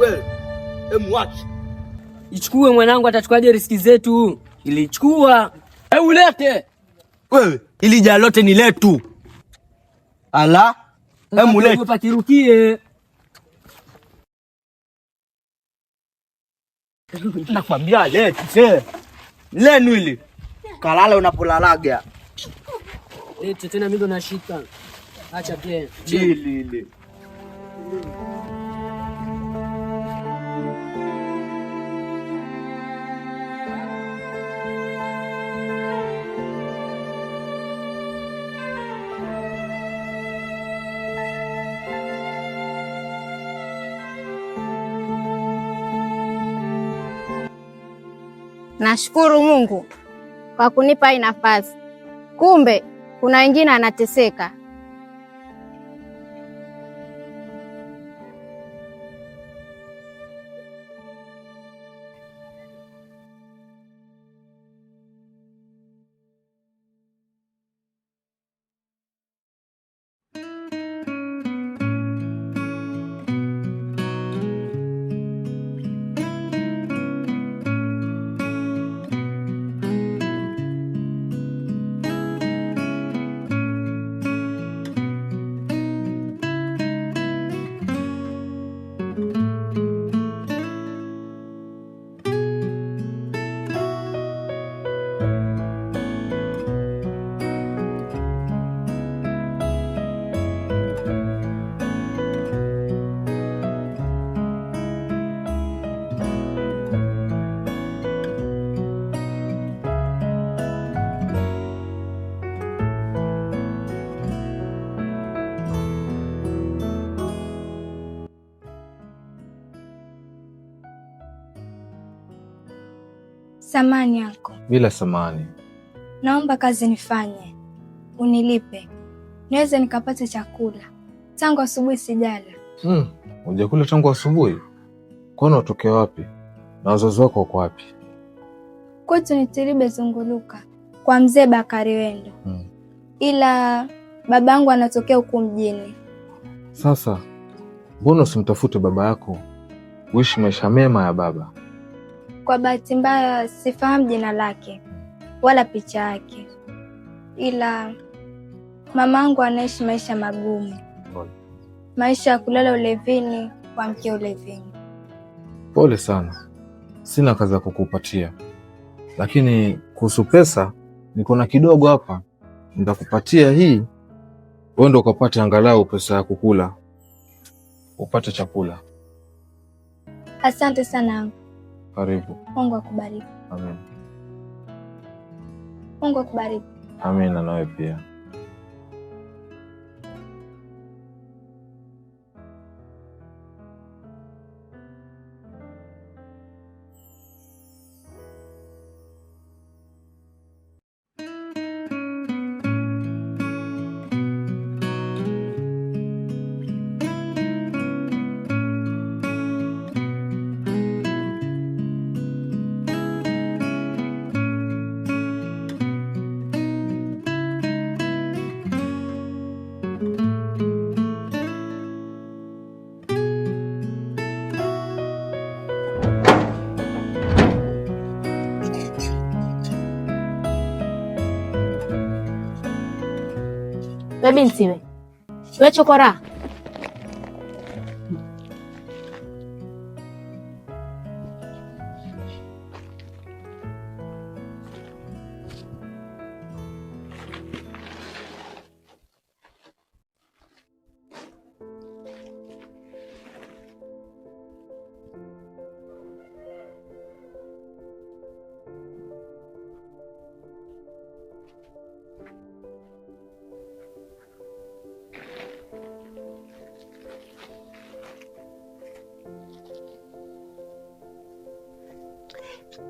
Wewe, emu wache. Ichukue mwanangu, atachukuaje riski zetu? Ilichukua. Hebu lete. Wewe, ili jaa lote ni letu. Ala, emu lete. Pakirukie. Nakwambia lete. Lenu ili. Kalala unapolalaga. Lete tena mimi ndo nashika. Acha pia. Ili ili. Nashukuru Mungu kwa kunipa hii nafasi. Kumbe kuna wengine anateseka. Samani yako. Bila samani. Naomba kazi nifanye, unilipe niweze nikapate chakula. Tangu asubuhi sijala. Hujakula tangu asubuhi? Kwani unatokea wapi na wazazi wako wako wapi? Kwetu ni Tiribe Zunguluka kwa mzee Bakari Wendo. Ila babangu anatokea huku mjini. Sasa mbona usimtafute baba yako uishi maisha mema ya baba? Kwa bahati mbaya sifahamu jina lake wala picha yake, ila mamangu anaishi maisha magumu, maisha ya kulala ulevini, kuamkia ulevini. Pole sana, sina kazi ya kukupatia, lakini kuhusu pesa niko na kidogo hapa, nitakupatia hii, wewe ndo ukapate angalau pesa ya kukula, upate chakula. Asante sana angu. Karibu. Mungu akubariki. Amin. Mungu akubariki. Amina, nawe pia. We binti we, we chokora.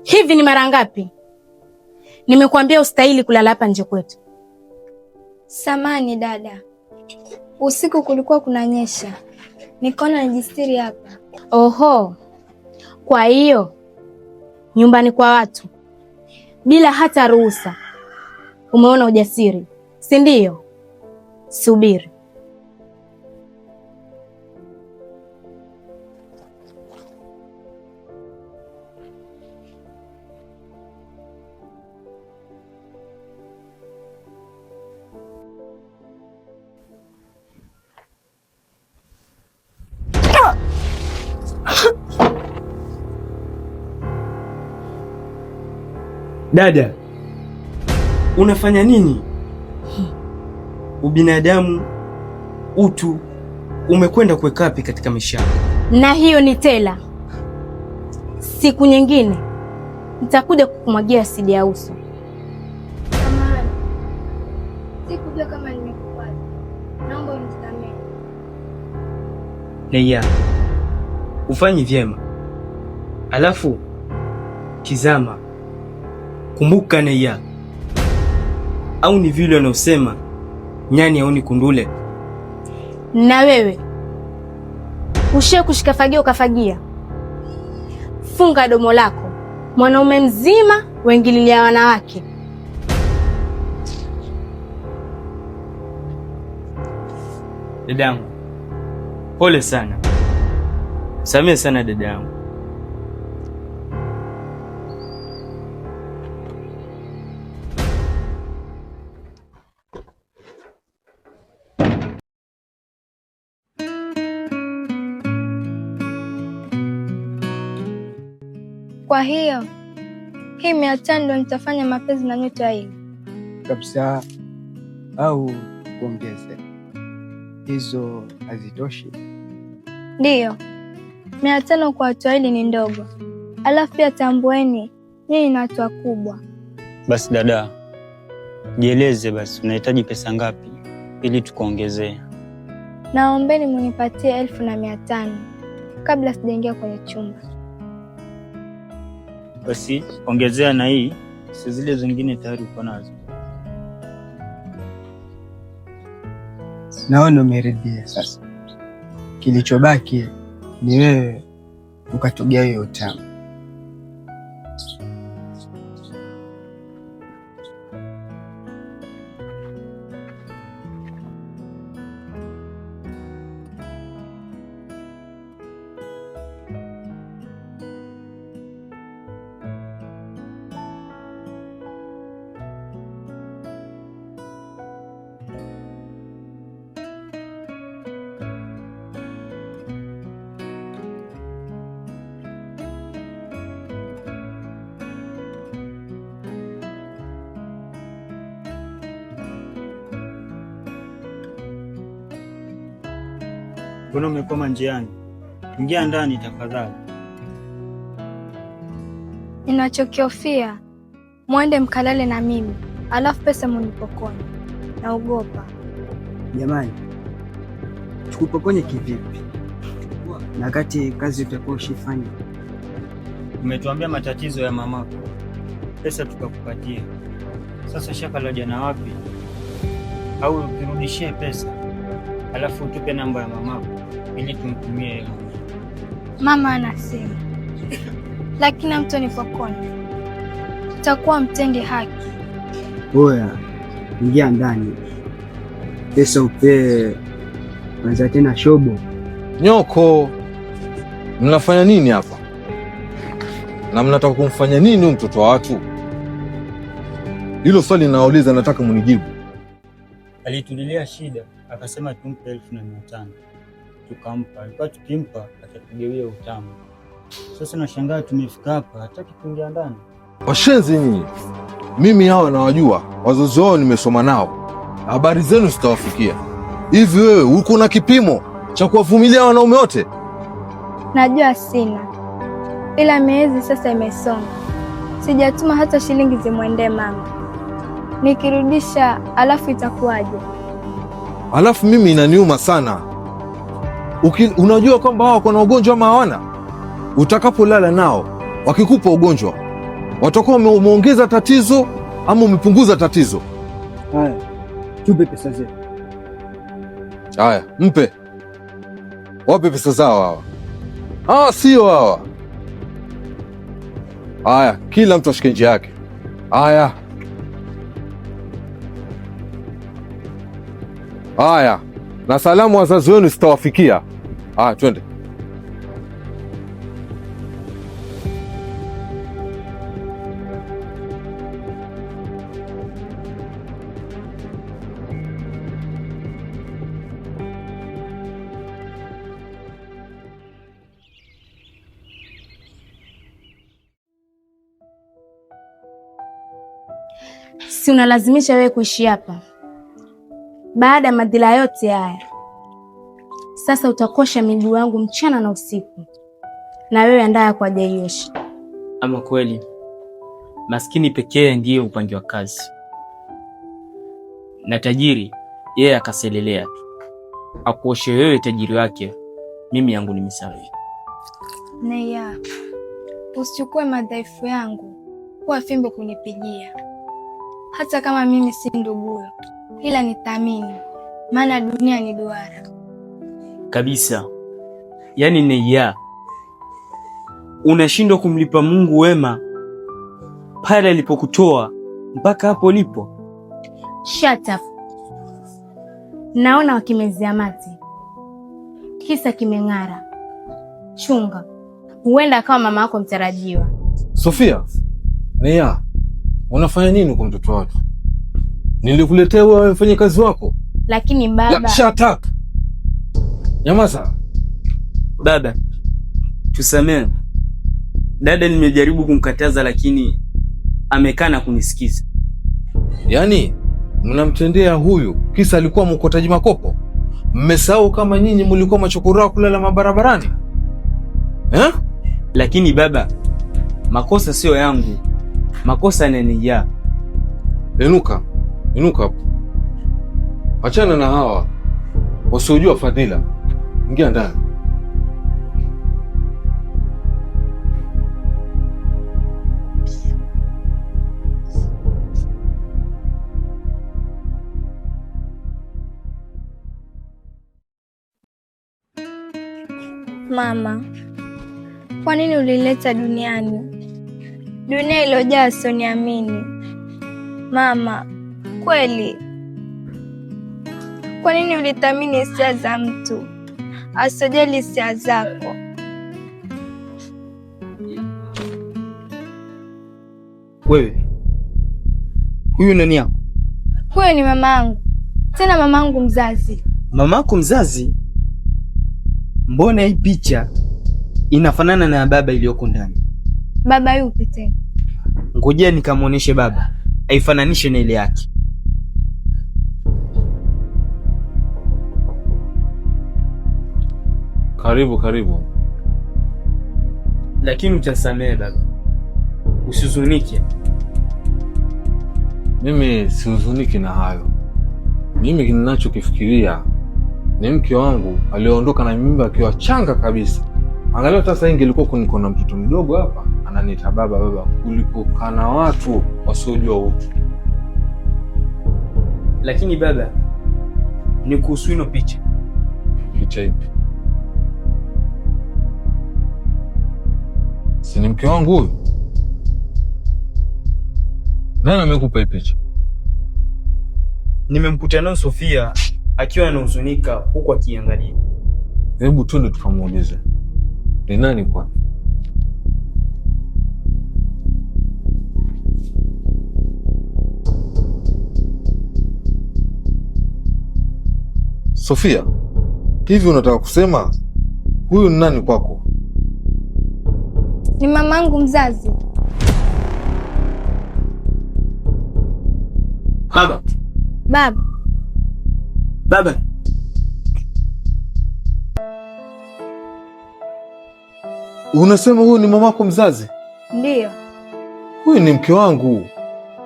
Hivi ni mara ngapi nimekuambia ustahili kulala hapa nje kwetu? Samani dada, usiku kulikuwa kunanyesha, nikaona nijistiri hapa. Oho, kwa hiyo nyumbani kwa watu bila hata ruhusa. Umeona ujasiri, si ndio? Subiri. Dada, unafanya nini? Ubinadamu, utu umekwenda kuweka wapi katika maisha yako? Na hiyo ni tela. Siku nyingine nitakuja kukumwagia asidi ya uso. Samahani, sikujua kama nimekukwaza, naomba unisamehe. Neia, ufanyi vyema. Alafu tizama, kumbuka Neia, au ni vile wanaosema nyani haoni kundule. Na wewe ushe kushika fagio ukafagia. Funga domo lako, mwanaume mzima wengililia wanawake. Dadangu, pole sana, samehe sana dada yangu. Kwa hiyo hii 500 ndo nitafanya mapenzi na nyota hili kabisa, au kuongeze? Hizo hazitoshi. Ndiyo, 500 kwa watu wawili ni ndogo, alafu pia tambueni nyinyi ni watu wakubwa. Basi dada, jieleze basi, unahitaji pesa ngapi ili tukuongezee? Naombeni munipatie 1500 kabla sijaingia kwenye chumba. Basi ongezea na hii, si zile zingine tayari uko nazo. Naona umeridhia sasa. Kilichobaki ni wewe ukatugawie utamu. Mbona umekwama njiani? Ingia ndani tafadhali. Ninachokihofia mwende mkalale na mimi, alafu pesa munipokonye. Naogopa. Jamani, tukupokonye kivipi? Na kati kazi utakuwa ushifanya. Umetuambia matatizo ya mamako, pesa tukakupatia. Sasa shaka la jana wapi? Au ukirudishie pesa alafu utupe namba ya mamako ili tumtumie hela. Mama ana simu, lakini hamtonipokonya, utakuwa mtendi haki. Oya, ingia ndani, pesa upee kwanza, tena shobo. Nyoko, mnafanya nini hapa? Na mnataka kumfanya nini huyu mtoto wa watu? Hilo swali ninauliza, nataka munijibu. Alitulilia shida akasema tumpe 1500 tukampa. Alikuwa tukimpa atatugawia utamu. Sasa nashangaa tumefika hapa hataki kuingia ndani. Washenzi nyinyi! Mimi hawa nawajua, wazazi wao nimesoma nao, habari zenu zitawafikia. Hivi wewe uko na kipimo cha kuwavumilia wanaume wote? Najua sina, ila miezi sasa imesonga, sijatuma hata shilingi zimwendee mama. Nikirudisha alafu itakuwaje? Alafu mimi inaniuma sana. Unajua kwamba hao wako na ugonjwa ama hawana? Utakapolala nao wakikupa ugonjwa, watakuwa umeongeza tatizo ama umepunguza tatizo. Haya, tupe pesa zetu. Haya, mpe, wape pesa zao hawa. Hawa sio hawa. Haya, kila mtu ashike njia yake. Haya, haya, na salamu wazazi wenu zitawafikia. Haya, twende. Si unalazimisha wewe kuishi hapa baada ya madhila yote haya? Sasa utakosha miguu yangu mchana na usiku, na wewe andaa kwa jaiosha. Ama kweli maskini pekee ndiye upangiwa kazi na tajiri yeye akaselelea tu. Akuoshe wewe tajiri wake, mimi yangu ni misafi. Neya, usichukue madhaifu yangu kuwa fimbo kunipigia. Hata kama mimi si nduguyo, ila nithamini, maana dunia ni duara kabisa. Yaani Neya, unashindwa kumlipa Mungu wema pale alipokutoa mpaka hapo ulipo. Shut up. Naona wakimezea mate, kisa kimeng'ara. Chunga, huenda akawa mama yako mtarajiwa. Sofia, Neya, unafanya nini kwa mtoto watu? Nilikuletea wewe mfanye kazi wako. Lakini baba... Shut up. Nyamaza. Baba, tusamee. Dada nimejaribu kumkataza lakini amekaa na kunisikiza. Yaani mnamtendea huyu kisa alikuwa mkotaji makopo? Mmesahau kama nyinyi mlikuwa machokora kulala mabarabarani eh? Lakini baba, makosa sio yangu, makosa ni ya. Inuka, inuka hapo, achana na hawa wasiojua fadhila, ingia ndani. Mama, kwa nini ulileta duniani, dunia iliyojaa wasioniamini? Mama, kweli, kwa nini ulithamini hisia za mtu asijali hisia zako? Wewe huyu nani yako? Huyo ni mamangu, tena mamangu mzazi. Mamako mzazi? Mbona hii picha inafanana na baba iliyoko ndani? Baba yupi tena? Ngojea nikamwonyeshe baba aifananishe na ile yake. Karibu, karibu. Lakini utasamehe baba, usihuzunike. Mimi sihuzuniki na hayo. Mimi ninachokifikiria ni mke wangu aliondoka na mimba akiwa changa kabisa. Angalau sasa ingelikuwa niko na mtoto mdogo hapa ananiita baba baba, kuliko kana watu wasiojua utu. Lakini baba, ni kuhusu ino picha. Picha ipi? Si ni mke wangu huyu? Nani amekupa hii picha? Nimemkuta nayo Sofia akiwa anahuzunika huku akiangalia. Hebu twende tukamuulize ni nani kwani. Sofia, hivi unataka kusema huyu ni nani kwako? Ni mamangu mzazi. Baba. Baba. Baba. Unasema huyu ni mamako mzazi? Ndiyo. Huyu ni mke wangu.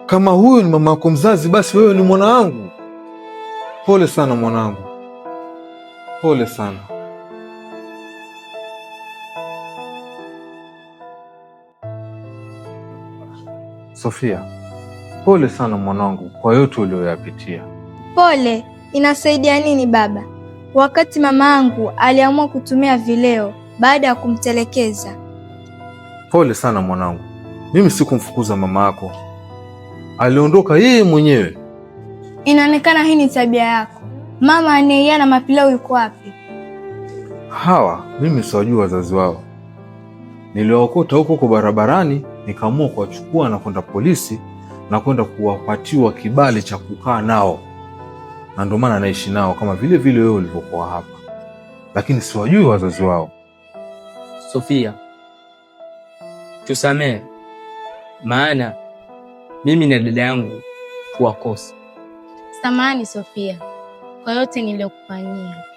Kama huyu ni mamako mzazi, basi wewe ni mwana wangu. Pole sana mwanangu, pole sana. Sofia, pole sana mwanangu kwa yote uliyoyapitia. Pole inasaidia nini baba, wakati mama yangu aliamua kutumia vileo baada ya kumtelekeza? Pole sana mwanangu, mimi sikumfukuza mama yako, aliondoka yeye mwenyewe. Inaonekana hii ni tabia yako. Mama anayeiana na mapilau yuko wapi? Hawa mimi siwajua wazazi wao, niliwaokota huko huko barabarani, nikaamua kuwachukua na kwenda polisi na kwenda kuwapatiwa kibali cha kukaa nao, na ndio maana naishi nao kama vile vile wewe ulivyokuwa hapa, lakini siwajui wazazi wao. Sofia, tusamehe, maana mimi na dada yangu kuwakosa. Samahani Sofia kwa yote niliyokufanyia.